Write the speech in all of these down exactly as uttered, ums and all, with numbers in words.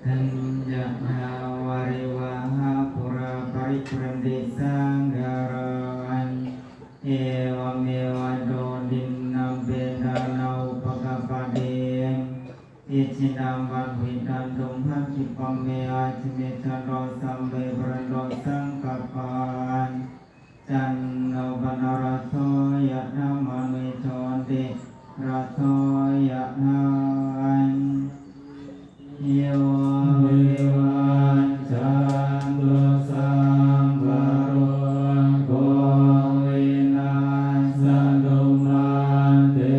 Yathā vārivahā pūrā paripūrenti sāgaraṃ, evameva ito dinnaṃ petānaṃ upakappati. Icchitaṃ patthitaṃ tumhaṃ khippameva samijjhatu, sabbe pūrentu saṅkappā cando paṇṇaraso yathā, maṇi jotiraso yathā. Yo vivajjantu sabbarogo vinassatu, mā te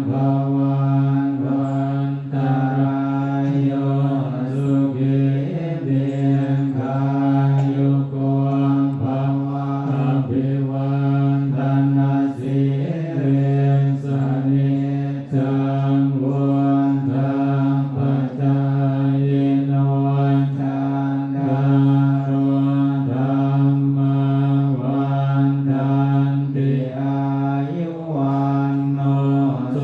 bhavatvan- tarāyo, sukhī dīghāyuko bhava. Abhivādanasīlissa niccaṃ vuḍḍhāpacāyino, cattāro dhammā vaḍḍhanti, āyu vaṇṇo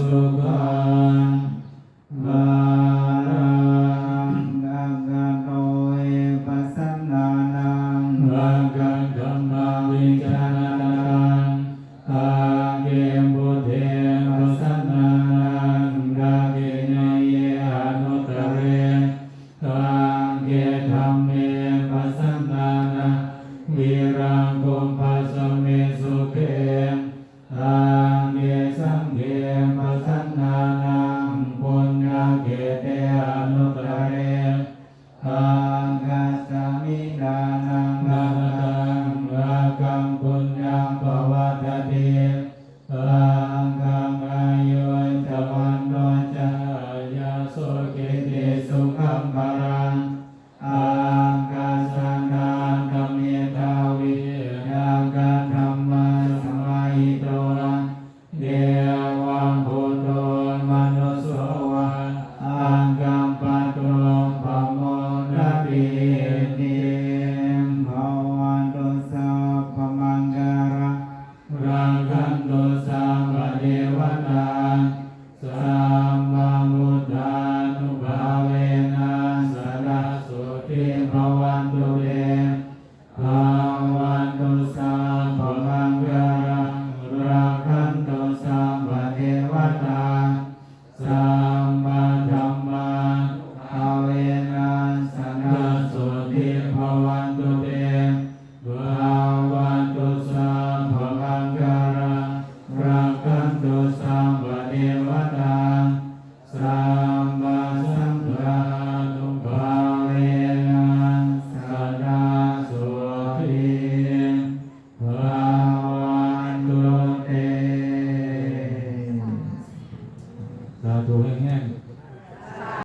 sukhaṃ balaṃ. Aggato ve pasannānaṃ, aggaṃ dhammaṃ vijānataṃ, agge buddhe pasannānaṃ, dakkhiṇeyye anuttare, agge dhamme pasannānaṃ, viraṃ kubbasmi sukhe, agge saṅghe pasannānaṃ, puññakkhette anuttare, aggāsmi dānaṃ dātaṃ, aggaṃ puññaṃ pavaḍḍhati, aggaṃ āyu ca vaṇṇo ca, yaso kitti sukhaṃ balaṃ, aggaṃ sandhātā medhāvī, aggaṃ dhammasamāhito, devabhūto manusso vā, aggappatto pamodatīti. Bhavatu sabbamaṅgalaṃ, rakkhantu sabbadevatā, sabbabuddhānubhāvena, sadā sotthī bhavantu te. Bhavatu sabbamaṅgalaṃ, rakkhantu sabbadevatā, sabbadhammānubhāvena, sadā sotthī bhavantu te. Bhavatu sabbamaṅgalaṃ, rakkhantu sabbadevatā, sabbasaṅghānubhāvena, sadā sotthī bhavantu te. Sādhu แฮงๆ